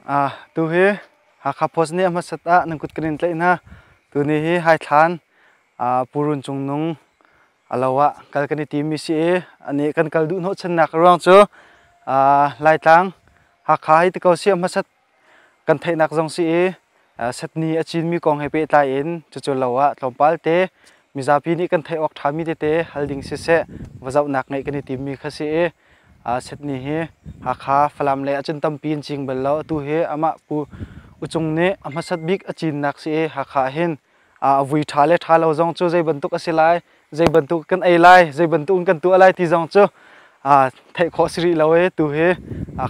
Tu hi Hakha Post nih a hmasat ah nan kut kan in tlaih hna. Tuni hi Haithlan Purun Cungnung a lo ah kal kan i timmi si i ani kan kal duh hnawhchannak a ruang cu Laitlang Hakha hi ti ko si a hmasat kan theihnak zong si i setni a cinmi kong he pehtlai in cucu lo ah tlawmpal te mizapi nih kan theih awk ṭhami tete hal ding siseh va zohnak ngeih kan i timmi kha si i setni hi Hakha Falam lei ahcun tampi in cing bal lo. Atu hi amah Pu Uchung nih a hmasat bik a cinnak si i Hakha ah hin a vui ṭha le ṭha lo zong cu zei bantuk a si lai, zei bantuk kan ei lai, zei bantuk in kan tuah lai ti zong cu theih khawh si rih lo i tu hi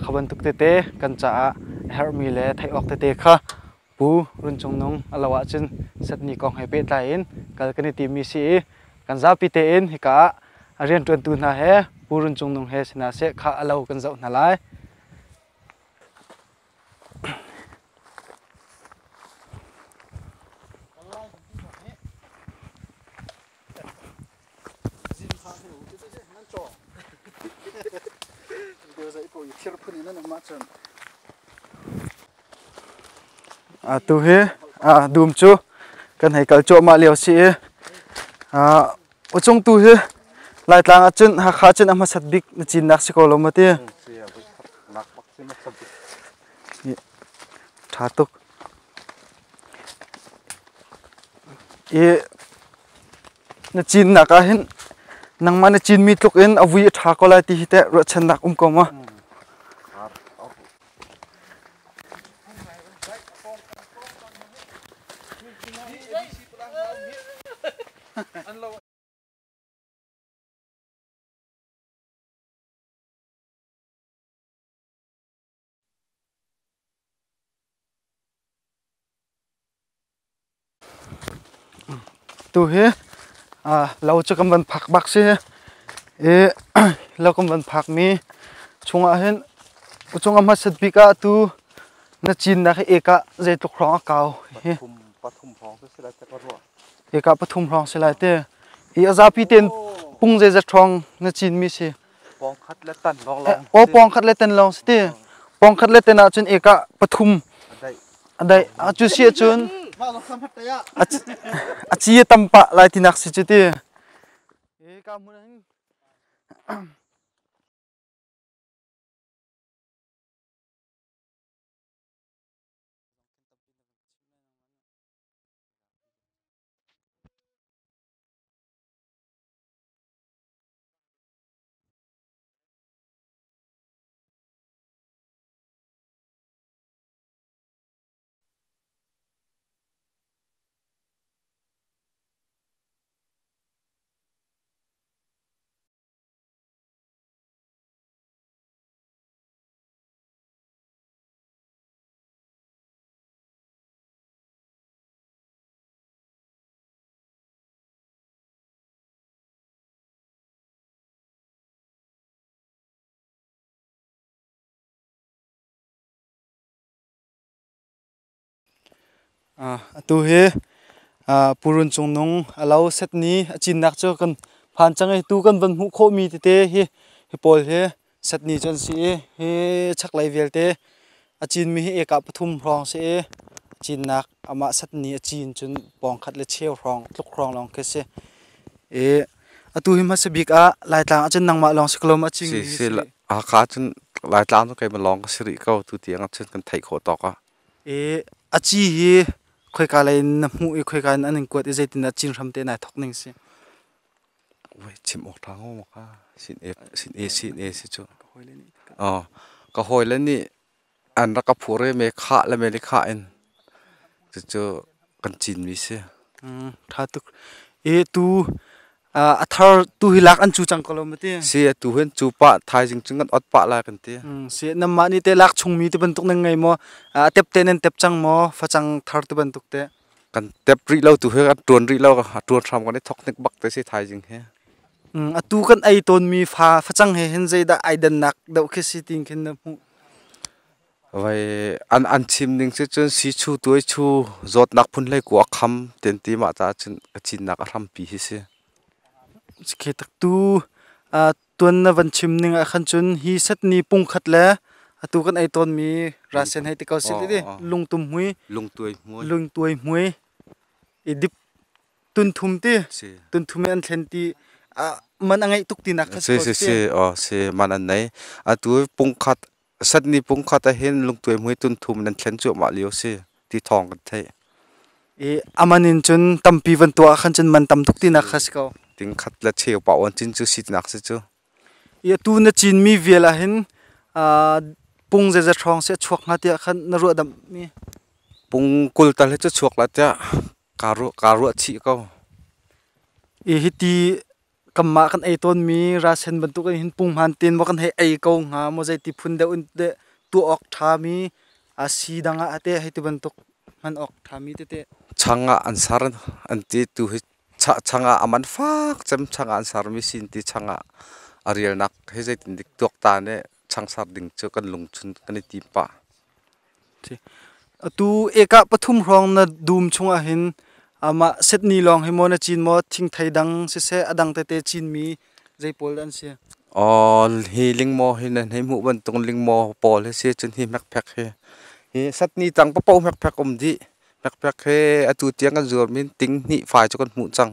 kha bantuk tete kan caah a herhmi le theih awk tete kha Pu Run Cung Nung a lo ahcun satni kong he pehtlai in kal kan i timmi si i kan zapi tein hika ah a rianṭuantu hna he Pu Run Cung Nung he si hna seh kha a lo kan zoh hna lai. Atu hi dum cu kan hei kal cuahmah lio si i uchung tu hi Laitlang ahcun Hakha cun a hmasat bik na cinnak si ko lo maw ti? Ṭha tuk. I na cinnak ah hin nangmah na cinmi tluk in a vui a ṭha ko lai ti hi teh ruahchannak um ko maw? Tu hi lo cu kan van phak bak si i lo kan van phakmi chungah hin uchung a hmasat bik ah tu na cinnak hi ekah zeitluk hrawng a kau hi? Pathum hrawng si lai te ka ruah. Ekah pathum hrawng si lai te. Hi a zapi ten pung zeizat hrawng na cinmi si? Pawng khat le tan lawng lawng. Aw, pawng khat le ten lawng si ti. Pawng khat le ten ahcun ekah pathum. A daih. A cu si ahcun a ci a tam pah lai tinak si cu ti. Ka hmun hin Atu hi Purun Cungnung a lo setni a cinnak cu kan phan cang i tu kan van hmuh khawhmi tete hi hi pawl hi setni cu an si i hi chaklei vialte a cinmi hi ekah pathum hrawng si i cinnak amah setni a cin cun pawng khat le cheu hrawng tluk hrawng lawng khi si. I atu hi hmasa bik ah Laitlang ahcun nangmah lawng si ko lo ma a cingmi Si si Hakha cun Laitlang cu keimah lawng ka si rih ko tu tiang ahcun kan theih khawh tawk ah. I a ci hi khoika lei in na hmuh i khoika in an in kuat i zeitindah cin hram te nai thawk ning si? Wei chim awk ṭha ngo ma ka sin e sin e sin e si cu. Oh, ka hawile nih an rak ka phur i me khah le me li khah in cucu kan cinmi si. Ṭha tuk. I tu a thar tu hi lak an cu cang ko lo ma ti? Si, atu hin cu pah thaizing cu kan ot pah lai kan ti. Si, namah nih te lak chungmi ti bantuk nan ngei maw? A tep te nan tep cang maw? Facang thar ti bantuk te? Kan tep rih lo, tu hi kan ṭuan rih lo, a ṭuan hram kan i thok hnik bak te si thaizing hi. Atu kan ei tawnmi fa facang he hin zeidah ai dannak deuh khi si tin khin na hmuh? Vai an chim ning cu cun si chu tuai chu zawtnak phun hlei ku a kham ten ti mah caah cun ka cinnak a hrampi hi si. Khi tak tu tuan na van chim ning ah khan cun hi set ni pung khat le Atu kan ei tawnmi rasen hei ti ko si ti lungtum hmui lungtuai hmui lungtuai hmui i dip tunthum ti tunthum in an thlen ti man a ngeih tuk tinak kha si si si oh si man an nei. Atu pungkhat satni pungkhat ah hin lungtuai hmui tunthum nan thlen cuahmah lio si ti thawng kan theih. I aman in cun tampi van tuah khan cun man tam tuk tinak kha si ko. Ting khat le cheu pa on cin cu si tinak si cu. I atu na cinmi vial ah hin pung zeizat hrawng si a chuak hnga tiah khan na ruah damh mi? Pung 20 tal hi cu chuak la tiah kaa ruah chih ko. I hiti kanmah kan ei tawnmi rasen bantuk in hin punghman tein maw kan hei ei ko hnga maw zeiti phun deuh in deh tuah awk ṭhami a si dang ah teh hei ti bantuk hman awk ṭhami tete. Chang ah an sar an ti tu hi chang ah a man fak cem chang ah an sarmi sin ti chang ah a rialnak hi zeitin dik tuaktan i chang sar ding cu kan lungchun kan i tim pah. Atu eka pathum hrawng na dum chungah hin amah setni lawng hi maw na cin maw thingthei dang siseh a dang tete cinmi zei pawl dah an si? Aw hi lingmaw hi nan hei hmuh bantuk lingmaw pawl hi si cun hi hmekphek hi hi satni tang paoh hmekphek um dih. Hmekphek hi atu tiang kan zuarmi ting hnih fai cu kan hmuh cang.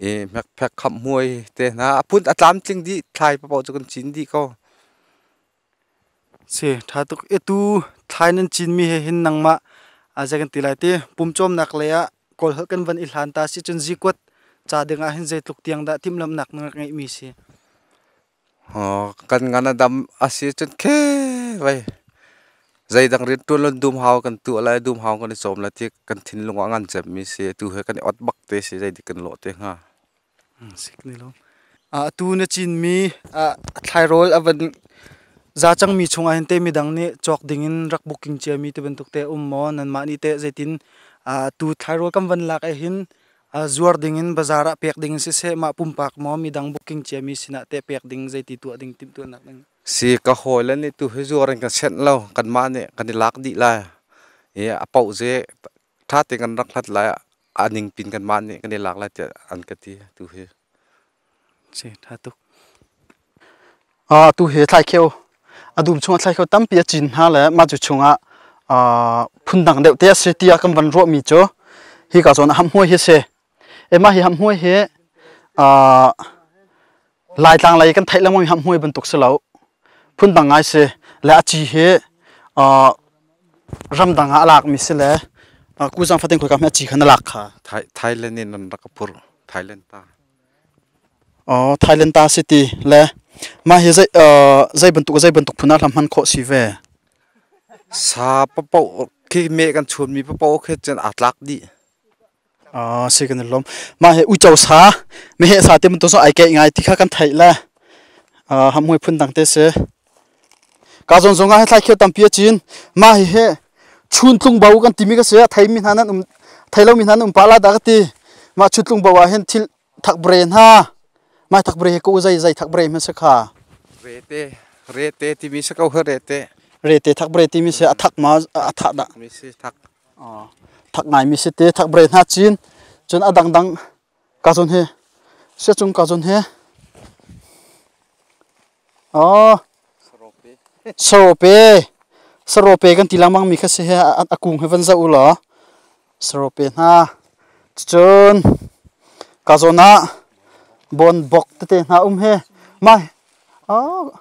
I hmekphek khamhmuai te hna a phun a tlamtling dih thlai paoh cu kan cin dih ko. Si ṭha tuk. Atu thlai nan cinmi he hin nangmah zei kan ti lai ti pumcawmnak lei ah kawlholh kan van i hlan ta si cun zikuat ca ding ah hin zeitluk tiang dah timhlamhnak na rak ngeihmi si? Kan ngan a dam a si cun khe vei zeidang rianṭuan lo dumhau kan tuah lai dumhau kan i cawm lai ti kan thinlung ah a ngan cemmi si. Atu he kan i ot bak te si zeidik kan lawh te hnga. Atu na cinmi thlairawl a van za cangmi chungah hin te midang nih cawk dingin rak booking ciami ti bantuk te um maw? Nanmah nih teh zeitin tu thlairawl kan van lak ah hin zuar dingin bazaar ah pek ding siseh mah pumpak maw midang booking ciami sinah teh pek ding zeiti tuah ding timhtuahnak ding? Si ka hawile nih tu hi zuar in kan senh lo kanmah nih kan i lak dih lai i a paoh ze ṭha tein kan rak hlat lai a ningpin kanmah nih kan i lak lai tiah an ka ti tu hi. Si ṭha tuk. Tu hi thlaikheu a dum chungah thlaikheu tampi a cin hna le mah cu chungah phundang deuh te a si tiah kan van ruahmi cu hi ka zawn ah hamhmuai hi a si. E mah hi hamhmuai hi Laitlang lei kan theih lengmang mi hamhmuai bantuk si lo. Phundang ngai si le a ci hi ramdang ah a lakmi si le kuzang fatin khoika hme a ci khan a lak kha. Thailand in an rak ka phurh. Thailand ta. Oh, Thailand ta si ti le mah hi zei zei bantuk zei bantuk phun ah hlam hman khawh si ve. Sa papaoh khi me kan chunmi papaoh khi cun aa tlak dih. Si kan i lawm. Mah hi uico sa, meheh sa ti bantuk ai keih ngai ti kha kan theih le hamhmui phun dang te si. Ka zawn zong ah hi thlai tampi a cin. Mah hi hi chuntlung bo kan timi ka si. Thei mi hna nan um thei lo mi hna nan um pa la dah ka ti. Mah chuntlung bo ah hin thil thakbre hna. Mah thakbre hi ko zei zei thakbre hman si kha. Rete rete timi si ko hi rete. Rete thakbre timi si a thak ma a thah dah. Mi si thak. Thak ngaimi si te thak bre hna cin cun a dangdang ka zon hi siacung ka zon hi oh sarope sarope kan ti lengmang mi kha si he a kung he van zoh u law sarope hna cun ka zawn ah bon bok tete hna um he mai oh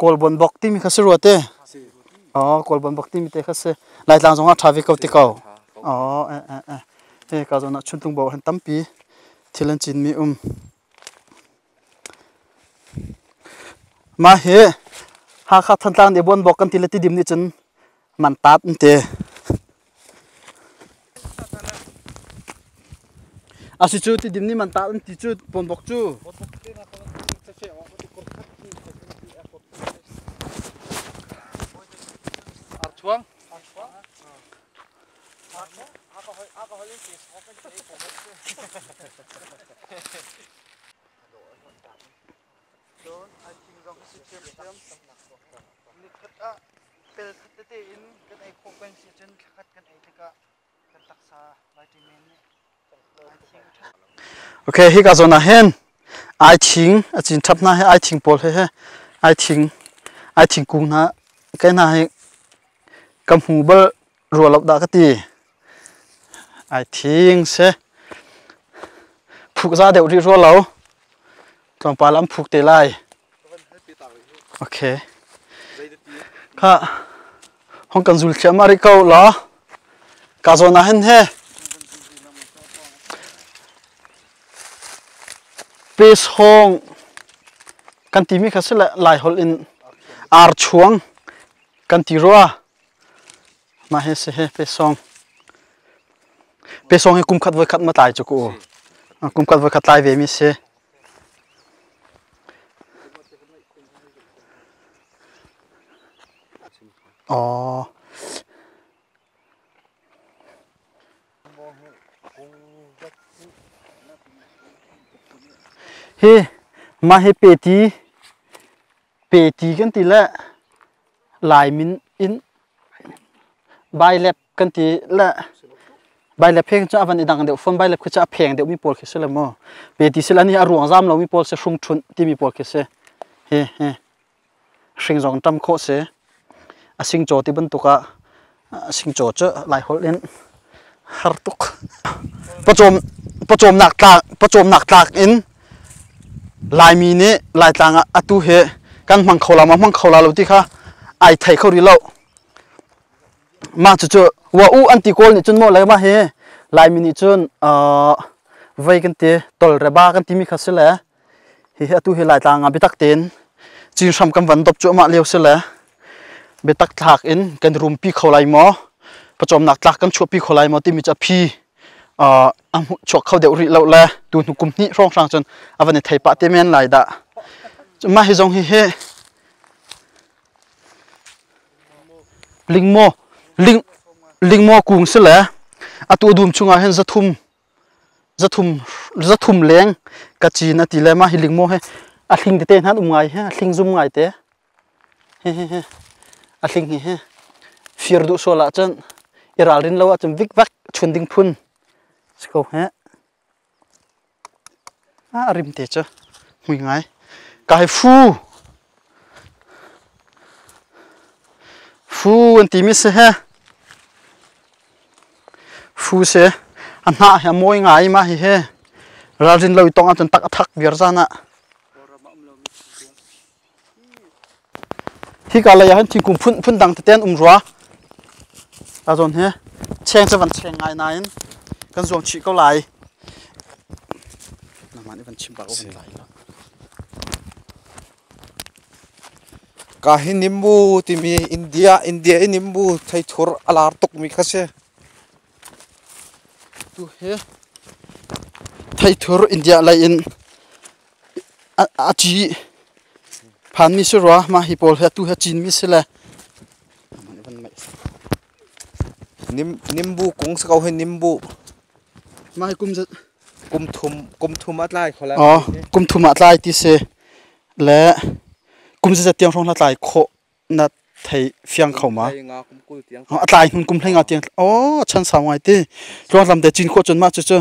Kawlbon bok timi kha si rua te. Oh, Kawlbon bok timi te kha si. Laitlang zong ah ṭha ve ko ti ko. Oh, eh eh eh. He ka zawn ah chuntlung bo han tampi thil an cinmi um. Mah hi Hakha Thantlang nih buan bok kan ti le tidim nih cun man tat an ti. A si cu tidim nih man tat an ti cu buan bok cu. Archuang. Cun ai thing zong si ṭhiamṭhiam. Nikhat ah pel khat tete in kan ei khawh peng si cun thlakhat kan ei tikah kan taksa vitamin nih ai thing ṭhat. Okay, hika zawn ah hin ai thing a cin ṭhap hna hi ai thing pawl he he ai thing. Ai thingkung hna kai hna hi ka hmu bal rua lo dah ka ti. Ai thing si. Phuk za deuh rih rua lo. Tlawmpal an phuk te lai. Okay. Kha hong kan zul thliahmah rih ko law. Ka zawn ah hin he Pesawng kan timi kha si le Laiholh in archuang kan ti rua. Mah hi si hi pesawng. Pesawng hi kum khat voi khat ma tlai cu ku. Kum khat voi khat tlai ve mi si. Oh. Hi mah hi peti peti kan ti le Lai min in bailep kan ti le bailep he cu a van i dang deuh fawn. Bailep khi cu a pheng deuh mi pawl khi si le mu. Peti si le ani a ruang zam lo mi pawl si hrung ṭhunh timi pawl khi si. Hi hi hring zong ṭam khawh si. A singcaw ti bantuk ah singcaw cu Laiholh in har tuk. Pawcawm pawcawmnak tlak pawcawmnak tlak in Laimi nih Laitlang ah atu hi kan hmang kho la maw hmang kho la lo ti kha ai thei kho rih lo. Mah cucu wa u an ti kawl nih cun maw le mah hi Laimi nih cun vei kan ti tol re ba kan timi kha si le hihi atu hi Laitlang ah biatak tein cin hram kan van dop cuahmah lio si le biatak thlak in kan rumpi kho lai maw pawcawmnak tlak kan chuahpi kho lai maw timi cu a phi a chuak kho deuh rih lo le tu hnu kum hnih hrawnghrang cun a van i thei pah te men lai dah. Mah hi zong hi hi lingmaw ling lingmaw kung si le atu dum chungah hin zathum zathum zathum leng ka cin a ti le mah hi lingmaw hi a hling tete hna um ngai he a hling zum ngai te he he he a hling hi he fir duh sual ahcun i ralrin lo ahcun vikvak chun ding phun si ko he a rim te cu hmui ngai ka hi fu fu an timi si he Fu si. A hnah hi a mawi ngai mah hihi. Ralrin lo i tong ahcun tak a thak viar zan ah. Hika lei ah hin thingkung phun phun dang tete an um rua. A zawn hi cheng cu van cheng ngai nain kan zuang chih ko lai. Nangmah nih van chim bak van lai lo. Ka hi nimbu timi India India i nimbu theithur a lar tukmi kha si. Tu hi theithur India lei in a ci phanmi si rua. Mah hi pawl hi atu hi a cinmi si le. Nimbu kung si ko hi nimbu. Mah hi kum zat Kum thum kum thum a tlai kho lai. Oh, kum thum ah tlai ti si. Le kum zat tiang hrawng hla tlai khawh na thei fiang kho ma? A tlai hnun kum hlei nga tiang. Oh, chan sau ngai ti. Tluang lam te cin khawh cun mah cu cu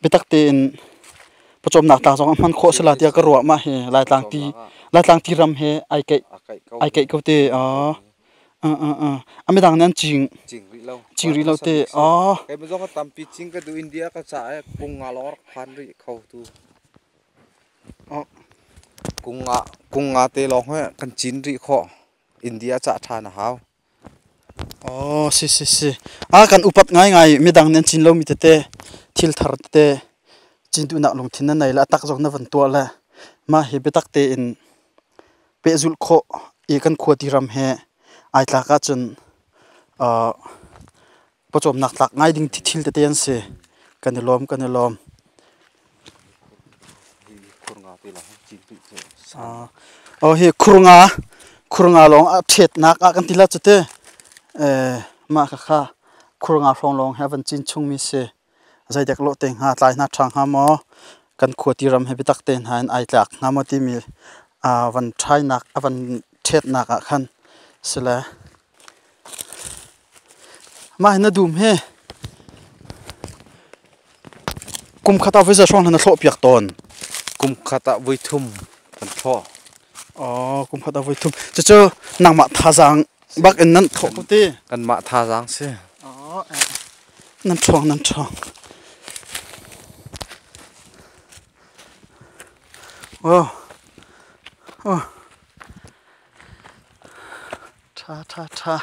biatak tein pawcawmnak tlang zong a hman khawh sila tiah ka ruah mah hi Laitlang ti Laitlang ti ram he ai keih ai keih ko te. Oh. A midang nih an cing cing rih lo cing rih lo te. Oh. Kei zong tampi cing ka du India ka ca e kung nga lor phan rih kho tu. Oh. Kung nga kung nga te lawng he kan cin rih kho. India ca than a hau. Oh, si si si. A kan upat ngai ngai midang nih an cin lomi tete thil thar tete cin duhnak lungthin na nei le a tak zong na van tuah le mah hi biatak tein pehzulh khawh i kan khua ti ram he ai tlak ahcun pawcawmnak tlak ngai ding thil tete an si. Kan i lawm kan i lawm. Oh hi khurnga khurnga lawng a ṭhetnak ah kan ti la cu te. Mah khakha khurnga hrawng lawng he van cin chungmi si. Zeidek lawh te hnga tlai hna ṭha hnga maw kan khua ti ram he biatak te hna in ai tlak hnga maw timi van ṭhainak a van ṭhetnak ah khan sile mah hi na dum hi kum khat ah voi za hrawng na thlawh piak tawn. Kum khat ah voi thum kan thlawh. Oh, kum khat ah voi thum. Cucu nangmah thazaang bak in nan thawh ko ti. Kanmah thazaang si. Oh, nan ṭhawng nan ṭhawng. Oh. Oh. Ṭha ṭha ṭha.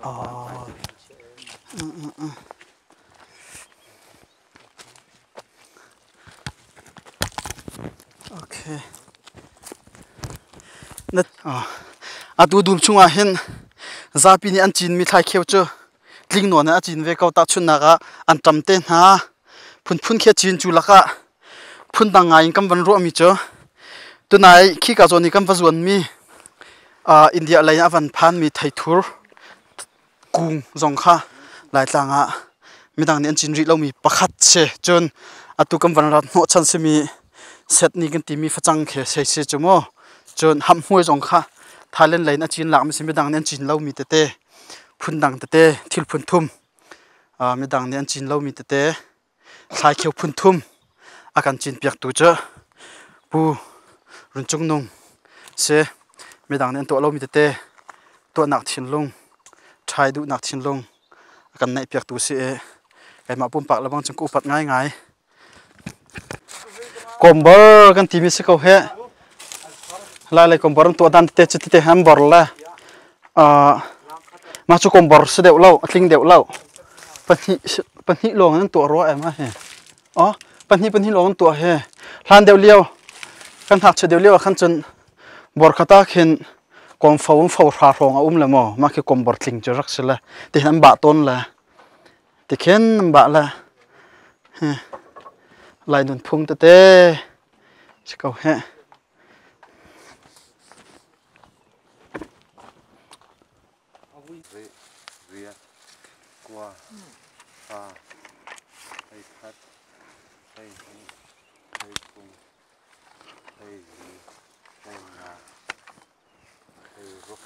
Oh. Okay. Na atu dum chungah hin zapi nih an cinmi thlaikheu cu tling nawn in a cin ve ko. Tahchunhnak ah an ṭam te hna. Phunphun khi a cin cu lakah phundang ngai in kan van ruahmi cu tunai khika zawn i kan va zuanmi India lei ah a van phanmi theithur kung zong kha Laitlang ah midang nih an cin rih lomi pakhat si. Cun atu kan van rat hnawhchan simi setni kan timi facang khi sei si cu mu. Cun hamhmuai zong kha Thailand lei in a cin lakmi si midang nih an cin lomi tete phundang tete thil phun thum midang nih an cin lomi tete thlaikheu phun thum a kan cinpiaktu cu Pu Run Cung Nung si. Midang nih an tuah lomi tete tuahnak thinlung, ṭhai duhnak thinlung a kan neihpiaktu si i keimah pumpak le bang cun ka upat ngaingai. Kawmbor kan timi si ko hih. Lai lei kawmbor an tuah dan tete cu tete han bor le mah cu kawmbor si deuh lo, a tling deuh lo. Pahnih pahnih lawng in an tuah rua em hi. Oh, pahnih pahnih lawng an tuah hi. Hlan deuh lio kan ngakchia deuh lio ah khan cun bor khat ah khin kawmfo in fo hra hrawng a um le maw mah khi kawmbor tling cu rak si le ti hin an bah tawn le ti khin an bah le Lai nunphung tete si ko heh. Riat, kua, fa, hleikhat, hleihnih, hleithum, hleili, hleinga, hleiruk,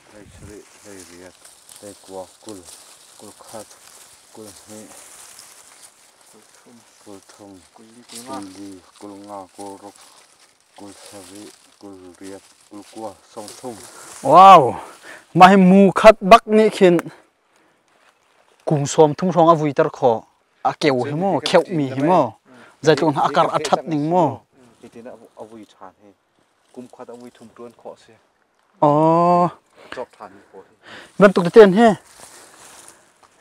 hleisarih, hleiriat, hleikua, 20, 21, 22, 23, 24, 25, 27, 28, 29, 30. Wow! Mah hi mu khat bak nih khin kum 30 hrawng a vuiter khawh. A keu hi mu, kheuhmi hi mu. Zeitluk a kar a ṭhat ning mu. Hitin a vui ṭhan hi. Kum khat a vui thum ṭuan khawh si. Oh. Cawk ṭhan mi pawl hi. Bantuk teten hi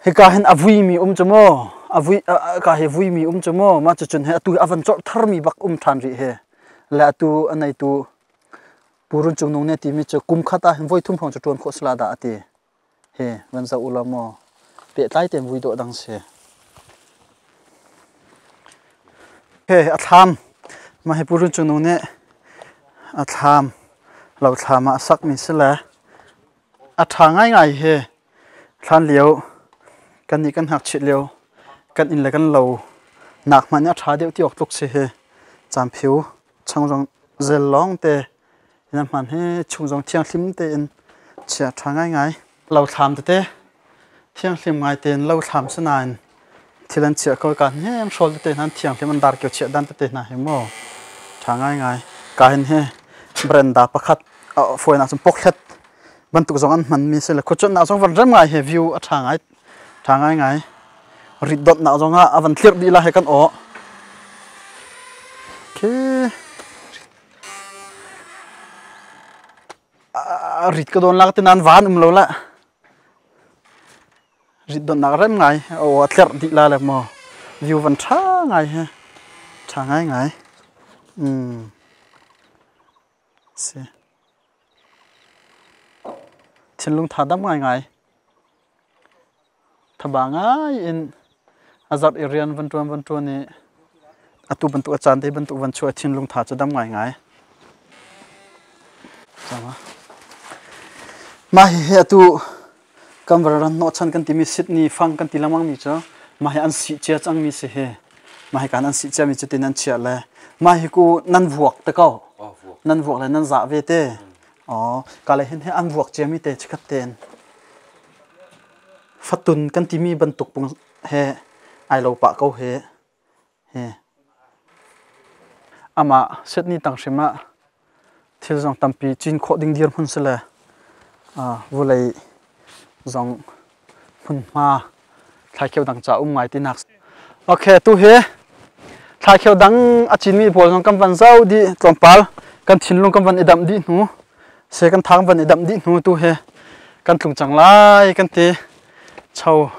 hika hin a vuimi um cu maw? A vui ka hi vuimi um cu maw? Mah cucun he atu a van cawrh tharmi bak um ṭhan rih hi. Le atu a neitu Pu Run Cung Nung nih a timi cu kum khat ah hin voi thum hrawng cu ṭuan khawh sala dah a ti. Hi van zoh u law maw pehtlai tein vui dawh dang si. He a thlam mah hi Pu Run Cung Nung nih a thlam lo thlam ah a sakmi si le a ṭha ngaingai hi thlan lio kan nih kan ngakchit lio kan inn le kan lo nak hmanh nih a ṭha deuh ti awk tluk si hi camphiu changzong zel lawng te in hman hi chung zong thianghlim tein chia ṭha ngaingai. Lo thlam tete thianghlim ngai tein lo thlam si nain thil an chiah ko ka hnem hrawl tete hna thianghlim an dar kio chiah dan tete hna hi mu ṭha ngaingai. Ka hin hi brenda pakhat fawinak cun pokhlet bantuk zong an hmanmi si le khuacuanhnak zong van rem ngai he view a ṭha ngai ṭha ngaingai. Rit dotnak zong ah a van tlirh dih la he kan aw. Okay. Rit ka dawn lak ti nan van um lo la. Rit donnak rem ngai. O a tlerh dih la le maw. View van tha ngai he. Tha ngai ngai. Si. Thinlung tha dam ngai ngai. Thaba ngai in a zarh i rian van ṭuan van ṭuan i atu bantuk a caan te bantuk van chuah thinlung tha cu dam ngaingai. Mah hihi atu kan ran hnawhchan kan timi Sydney fang kan ti lengmang mi cu mah hi an sih cia cangmi si hi. Mah hi kan an sih ciami cu tin an chiah le mah hi ku nan vuak te ko. Nan vuak le nan zah ve te. Aw, ka le hin hi an vuak ciami te chikhat tein. Fatun kan timi bantuk pung He ai lo pah ko he. He. Amah Sydney tang hrim ah thil zong tampi cin khawh ding dirhmun si le vulei zong hmunhma thlaikheu dang ca um ngai tinak. Okay, tu hi thlaikheu dang a cinmi pawl zong kan van zau dih tlawmpal kan thinlung kan van i damh dih hnu se kan thang van i damh dih hnu tu hi kan tlung cang lai kan ti cho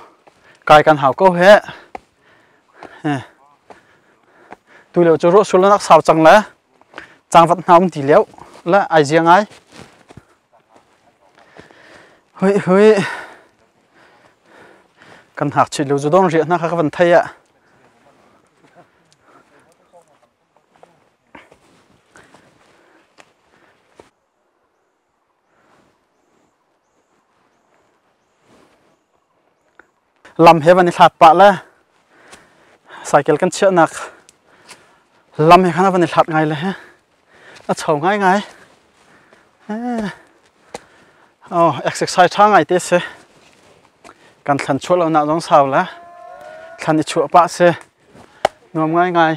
kai kan hau ko he. Tu lio cu ruah sul nak sau cang le cangvat hna um ti lio le ai zia ngai. Hui hui kan hak chih lio cu don riah hna kha ka van thei ah. Lam he van i hlat pah le cycle kan chiahnak lam he khan a van i hlat ngai le he a cho ngai ngai. Oh, exercise ṭha ngai te si. Kan thlan chuah lo nak zong sau le thlan i chuah pah si. Nuam ngai ngai.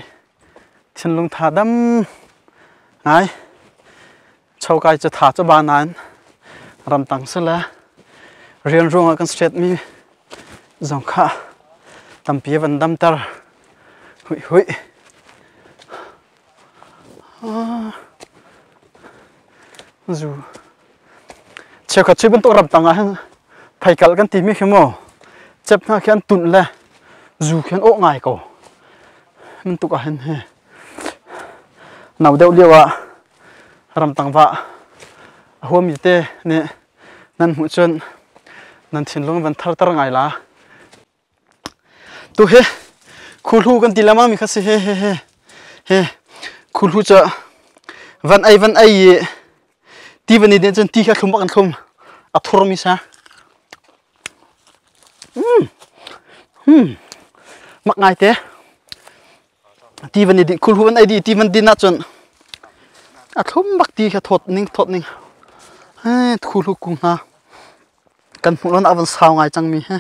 Thinlung tha dam ngai. Chokai cu tha cu ba nain ramtang si le rian ruangah kan straight mi zong kha tampi van damter hui hui. Zu cheukhat cu bantuk ramtang ah hin phaikal kan timi khi mu cep hna khi an tunh le zu khi an awh ngai ko bantuk ah hin hi no deuh lio ah ramtang va a huami te nih nan hmuh cun nan thinlung van tharter ngai la. Tu hi khuhlu kan ti lengmang mi kha si he he he he khuhlu cu van ei van ei i ti van i den cun ti kha thlum bak an thlum a thur mi sa. Mm. Hmm. Mak ngai te. Ti van i dinh khulhu van ei dih ti van din ahcun a thlum bak ti kha thawt ning thawt ning khulhu kung hna kan hmuh lon a van sau ngai cangmi he.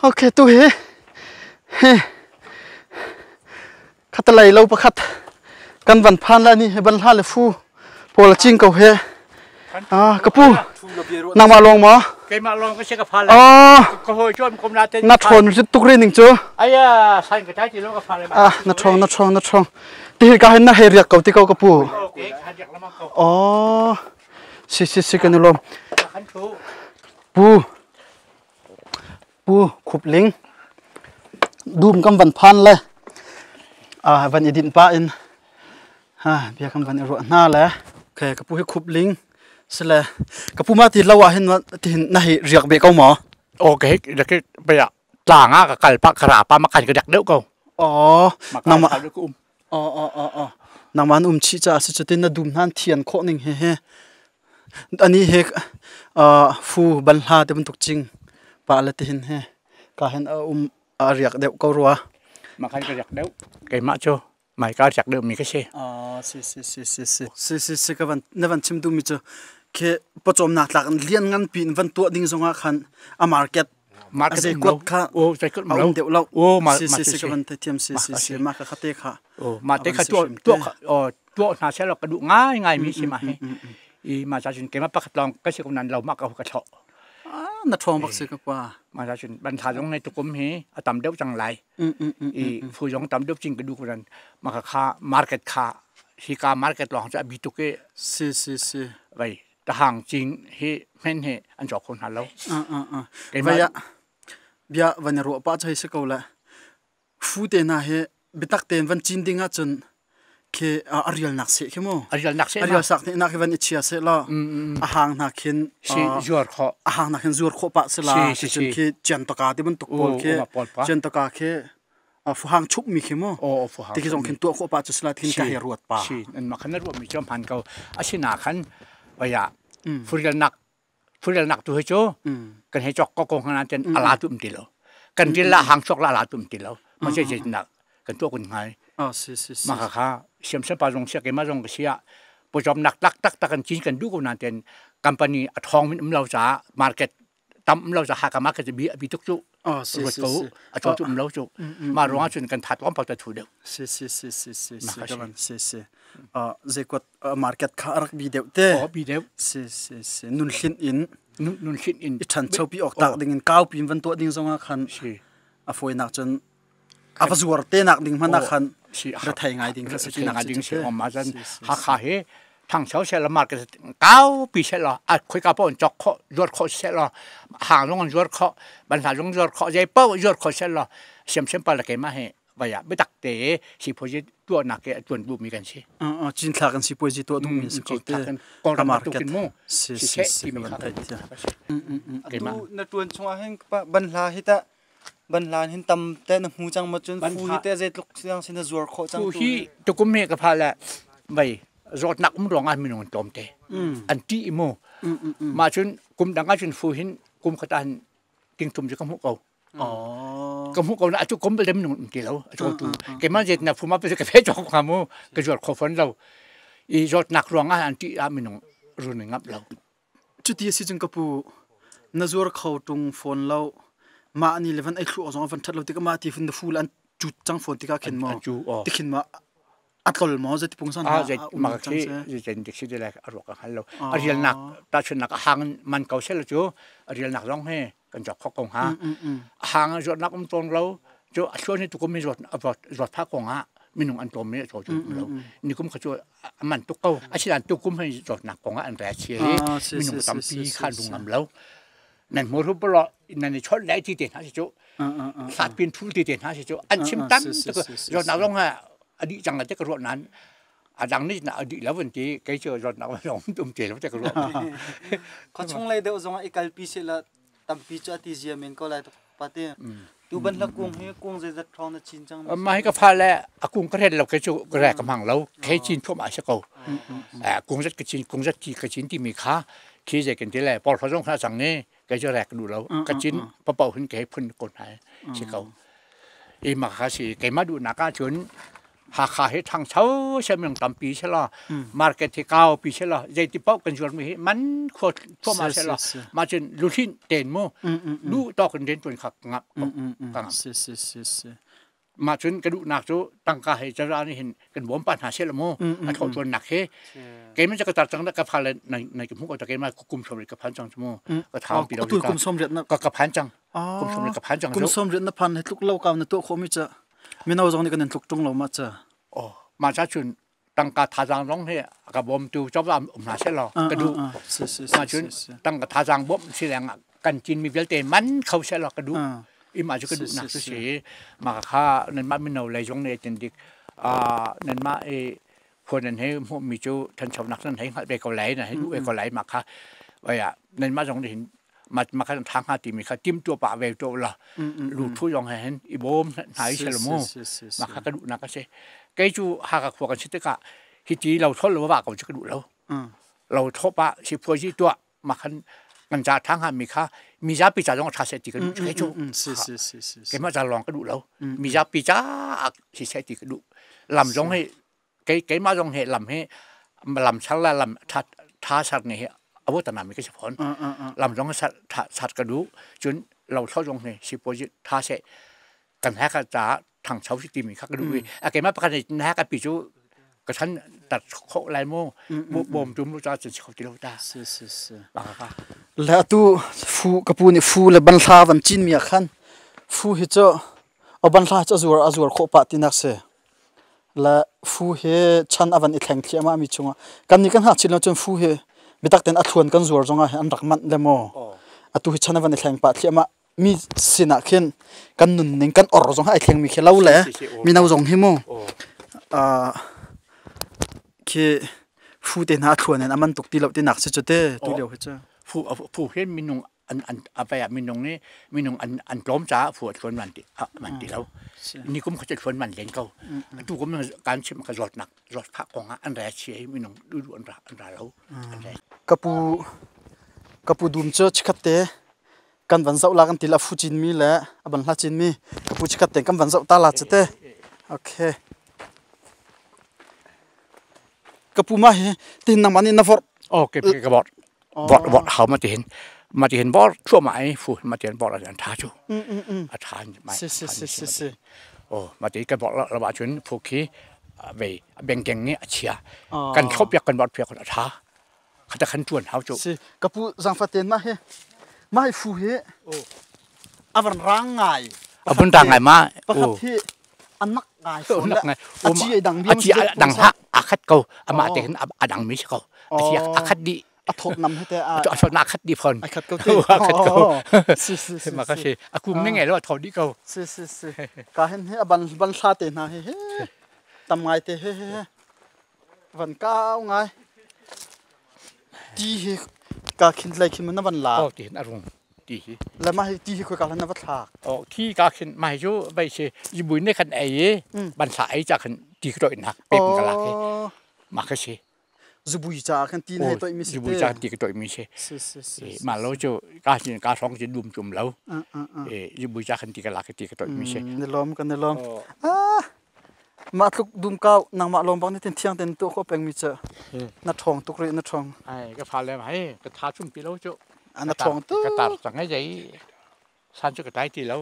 Okay, tu hi he Khatalei lo pakhat kan van phan lai ni he ban hla le fu pawl a cing ko he. Ah, ka pu nangmah lawng maw? Keimah lawng ka si ka pha le. Oh. Ka hawi chuan kom na te. Na ṭhawn rit tuk ri ning cu. Aya sain ka tai ti lo ka pha le. Ah, na ṭhawng na ṭhawng na ṭhawng. Ti hi ka hin na hei riak ko ti ko ka pu. Oh. Si si si kan i lawm. Pu Pu Khup Ling dum kan van phan le van i dinh pah in bia kan van i ruah hna le okay ka pu hi Khup Ling sile ka pu ma ti lo ah hin ti hin na hi riak be ko maw? Okay ke baya tlang ah ka kal pa ka ra pa ma kan ka dak deuh ko. Oh nangmah oh oh oh oh nangmah an um chih caah si cutin na dum hnan thian khawh ning he he Ani he fu banhla te bantuk cing pa le tihin he ka hin a um a riak deuh ko rua. Mah khan ka riak deuh. Keimah cu mai ka riak deuh mi ka si. Ah si si si si si si si si ka van na van chim duhmi cu khi pawcawmnak tlak in lian ngan pi in van tuah ding zongah khan a market market zei kuat kha o zei kuat a um deuh lo o ma si si si ka van thiam si si si ma ka khate kha o ma te kha tuah tuah o tuah hna seh law ka duh ngaingai mi si ma hi i ma cha cun keimah pakhat lawng ka si ko nan lo ma ka ka thlo na ṭhawng bak si ka pa ma cha cun ban tha zong nei tukum hi a tam deuh cang lai i fu zong tam deuh cing ka duh ko nan ma ka kha market kha hi ka market lawng cu a bi tuk i si si si vai tahang cing hi hmen hi an cawk kho hna lo keimah bia van i ruah pah chai si ko le fu te hna hi biatak tein van cin ding ahcun khi a rialnak seh khi mu a rialnak seh a rial sak nak hi van i chia seh law a hang hna khin si zuar khawh a hang hna khin zuar khawh pah se la cun khi cian taka ti bantuk pawl khi cian taka khi fuhang chup mi khi mu ti khi zong khin tuah khawh pah cu sila thin ka he ruat pa si nan ma khan na ruat mi chu hman ko asina khan vaya furialnak furialnak tu he chu kan he chok ko ko hna ten ala tum ti lo kan ril la hang chok la la tum ti lo ma che che nak kan tuah kun ngai. Ah si si si. Mah kha siamsiam pa zong sia keimah zong ka si ah pawcawmnak taktak tak kan cin kan duh ko nain company a thawng min um lo caah market tam um lo caah Hakha market bi bi tuk cu Ah si ruat si ko si. a caw cu um lo cu mah ruangah cun kan that tlawmpal ta thu deuh. Si si si si si Mah si kha ka si. van si si. Ah zeikuat market kha a rak bi deuh te. Oh bi deuh. Si si si nun hlin in Nun nun hlin in i ṭhancho pi awk tak ding in kau pi in van tuah ding zongah khan si. A fawinak cun a va zuar te nak ding hmanh ah khan si rethei ngai ding kha si ti nak ding si om ah cun Si, si, Hakha hi thangcho se la market kau pi se la a khoi ka pon chok kho zuar kho se la hang zong an zuar kho ban hla zong zuar kho zei pau zuar kho se la siam siam pa la ke ma he vaya bitak te si phoji tuah nak ke tuan bu mi kan si. Cin thlak an si puai tuah duh mi si ko te. Kawlram market bantukin mu si si siseh si timi ka kha van theih tia. Keimah. Tu na tuan chungah hin ban hla hi ta ban hla hin tam te na hmu cang ma cun Ban fu hla- hi te zeitluk siang sin na zuar khawh cang Tu tu hi tukum he ka pha le vei zawtnak um ruangah minung an tlawm te an ṭih i mu mah cun kum dang ah cun fu hin kum khat ah hin ting thum cu ka hmuh ko. Oh. Ka hmuh ko na atu kum bal minung um ti lo atu tu keimah zet na fuma pe ka fe chok nga mu ka zuar kho fon lo i zawtnak ruangah an ṭih ah minung run ngap lo. Cuti a si cun ka pu na zuar kho ṭung fawn lo mah ni le van ei thlu awk zong van ṭhat lo tikah mah ti fun na fu le an cut cang fawn tikah khin maw An cu aw. Tikhin ma a tlol maw zeiti pungsan Ah ha zet a um ma cang khi seh. zeiten dik si de lai a ruak ka hngal lo a rial nak ta chun nak a hang man ko sel cu a rial nak zong he kan jok khok ko hnga a hang a zawt nak um tawn lo cu a thluan hi tukum mi zawt zawt pha ko nga minung an tlawm mi a chaw cu lo nikum kha cu a man tuk ko asinan tukum hi zawtnak kong ah an ra chia i minung tampi kha lung ngam lo nan hmur hu bolo nan i chawt lai ti te hna si cu hlat pin thul ti te hna si cu an chim tam tuk zawtnak zong ha a dih cang te ka ruah nan a dang nih na a dih lo van ti kei cu zawtnak zong um te lo te ka ruah. Khuachung lei deuh zong ah i kalpi seh la tampi cu a ti zia men ko lai pate tu ban hla kung hi kung zeizat ṭhawng na cin cang? Mah hi ka fa le a kung ka ret lo ke cu re ka hmang lo ke cin thuam a si ko kung zat ka cin kung zat ti ka cin timi kha khi zei kan ti le por zong kha cang ni ke cu rek du lo ka cin papau hin ke phun ko hna si ko i ma kha si keimah duhnak ahcun Hakha hi ṭhangcho seh minung tampi seh law market hi kaupi seh law zeiti paoh kan zuarmi hi man khua thluahmah seh law mah cun luhlinh tein mu duh tawk in rianṭuan kha ka ngap ka ngap. Mah cun ka duhnak cu tangka he cazah nih hin kan bawm pah hna seh law mu a thawhṭuannak hi keimah cu ka tar cang ka phan le nai ka hmuh ko ta keimah kum 30 ka phan cang cu mu ka thau pi lo kum 30 na ka ka phan cang kum 30 ka phan cang. Kum 30 na phan he tluk lo kau na tuah khawh mi ca mino zong nih kan in tluk ṭung lo ma ca. Oh mah ca cun tangka thazaang zong hi ka bawmtu coba um hna seh law ka duh. Mah cun tangka thazaang bawmh si leng ah kan cinmi vialte man kho seh law ka duh i mah cu ka duhnak cu si. Mah kha nanmah mino lei zong nih tin dik nanmah i khua nan hei hmuhmi cu ṭhanchonak nan hei hngalh ve ko lai, nan hei duh ve ko lai. Mah kha oia nanmah zong nih hin mah kha ṭha hnga timi kha timtuah pah ve tuah la lu thu zong he hin i bawm hna i sel mu mah kha ka duhnak a si. Kei cu Hakha khua kan si tikah hiti lo thol lo va ko cu ka duh lo. Lo thop ah sipuazi tuah mah khan kan ca ṭha hnga mi kha mizapi ca zong a ṭha seh ti ka duh kei cu. Keimah ca lawng ka duh lo, mizapi ca si seh ti ka duh. Lam zong hi kei keimah zong hi lam hi lam sar la lam tha tha sar ni hi awo tanam mi ka si fawn. Lam zong sar tha sar ka duh cun lo thlo zong hi sipuazi tha seh kan ha ka ca thangcho si timi kha ka duh i a keimah pakhat nih na ka pi cu ka than tat kho lai mu bom tum lu cha cun si kho ti lo ta. Si si si. Ba ka Le atu fu ka pu nih fu le banhla van cin mi ah khan fu hi cu o banhla cu a zuar a zuar khawh pah tinak si le fu hi chan avan i thleng thliahmah mi chungah kan nih kan hngak chin lo cun fu hi bitak ten a thluan kan zuar zongah hin an rak manh le maw atu hi chan avan i thleng pah thliahmah mi sinah khin kan nunning kan or zong ai thleng mi khi lo le mino zong hi mu khi fu te hna thluan in aman tuk ti lo ti nak si chu te tu lio hi chu. Fu fu hin minung an an avaya minung ni minung an an tlawm ca fu thluan man ti man ti lo ni kum kha thluan man len ko tu kum kan chim ka zawt nak zawt pha kong ah an ra chi minung du du an ra an ra lo an ra. Kapu kapu dum chu chikhat te kan van zoh la kan ti la fu cin mi le a ban hla cin mi ka pu chikhat te kan van zoh ta la chate. Okay. Ka pu ma hi tin nangmah nih na vorh. Oh ke ka vorh. Vorh vorh hau ma ti hin. Ma ti hin vorh thluahmah i fu ma ti hin vorh an tha cu. A tha mai. Si si si si si. Oh ma ti ka vorh lo ahcun phu khi vei bengkeng nih a chia. Kan thlop piak kan vorh piak a tha. Khata khan tuan hau cu. Si ka pu zangfaten ma hi ma hi fu hi a van rang ngai. A vun rang ngai ma. Pakhat hi a nak ngai fawn le a ci ai dang a ci a dang hlah a khat ko amah te hin a dang mi si ko a ci a khat dih a thawt nam he te a a thawt na khat dih fawn a khat ko te a khat ko si si si ma ka si a kum ne ngai lo a thawt dih ko si si si ka hin he a ban ban thla te hna he he tam ngai te he he van kau ngai ti hi ka khin lai khin na van la oh ti hin a rung ti hi le mah hi ti hi khoi ka hlan na va thlak oh thi ka khin mah hi cu vai si zibui ne khan ei i ban thla ei cha khan ti ka toih nak pek ka lak hi mah ka si zubui cha khan ti na toih mi si zubui cha ti ka toih mi si si si si ma lo cu ka sin ka song ci dum chum lo e zubui cha khan ti ka lak ti ka toih mi si ni lom kan ni lom ah mah tluk dum kau nangmah lawng bak nih tin thiang ten tu kho peng mi cu na ṭhawng tuk rih na ṭhawng ai ka fa le hai ka tha chung pi lo cu na ṭhawng tuk ka tar cang ai dei san cu ka tai ti lo.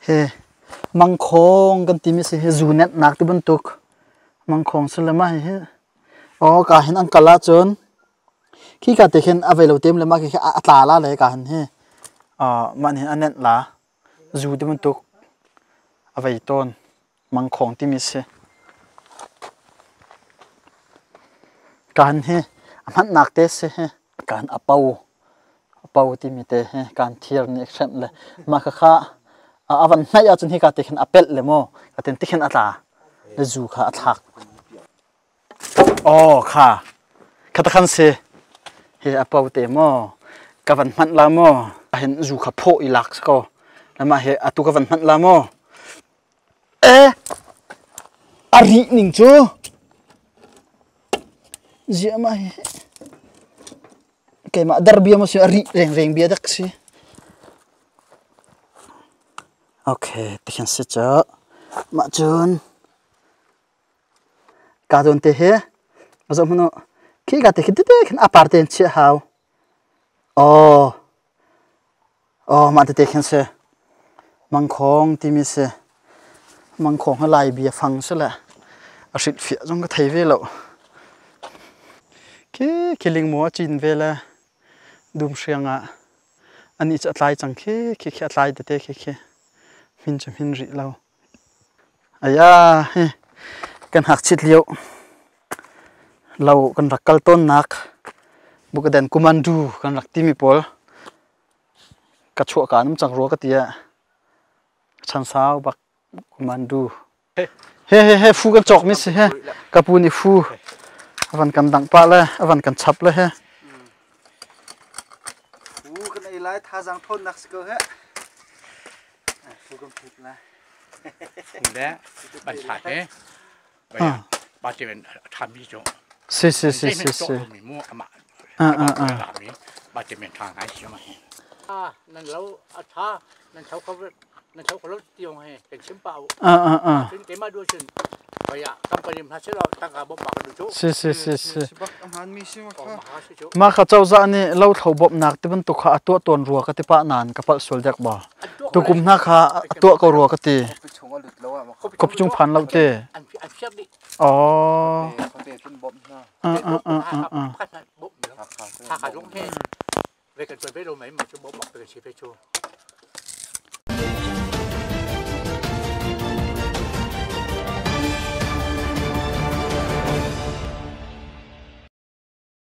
Hi mangkhawng kan timi si hi zu netnak ti bantuk mangkhawng si le mah hihi aw ka hin an kal ahcun khi ka te khin a vei lo tem le mah khi a tla la le ka hin hi mah nih a nenh la zu ti bantuk a vei tawn. Mangkhawng timi si. Kaan hi a hmannak te si hi. Kaan a po. A po timi te hi kaan thir nih hremh le mah khakha a van hnaih ahcun hika te khin a pelh le maw ka ten tikhin a tla le zu kha a thlak. Aw kha kha khan si hi a po te maw ka van hmanh la maw hin zu kha phawh i lak si ko le mah hi atu ka van hmanh la maw Eh, a rih ning cu ziah mah hi keimah dar bia maw si a rih rengreng bia dak si. Okay, tikhin si cu. Mah cun ka zawn te hi zoh hmanh u. Khi ka te khi tete khin a par tein chiah hau. Aw. Aw mah tete khin si. Mangkhawng timi si. Mangkhawng hi Lai bia fang si le a hrilhfiah zong ka thei ve lo. Khi khi lingmaw a cin ve le dum hriang ah anih cu a tlai cang khi khi khi a tlai tete khi khi hmin cu hmin rih lo. Aya hi kan hngakchit lio lo kan rak kal tawnnak Bukadan Kumandu kan rak timi pawl ka chuahka an um cang rua ka ti ah chansau bak Kumandu. He he he fu kan cawk mi si he ka pu nih fu avan kan dangh pah le avan kan chap le he. Fu kan ei lai thazaang thawnnak si ko he. Fu kan phut lai. Le ban thla he ba te ben tham mi cu Si si si si si. mi mu ama Ah ah ah. mi ba te men tha ngai si ma. Nan lo a tha nan tho kho nan tho kho lo tiong he kan chim pa u. Cun keimah duh cun company hna seh law tangka bawmh bak kan duh cu. Si si si si. Mah kha cozah nih lothlo bawmhnak ti bantuk kha a tuah tawn rua ka ti pah nain ka palh sual dek ba. Tukum hna kha a tuah ko rua ka ti. Khuapi chung phan lo te. Oh.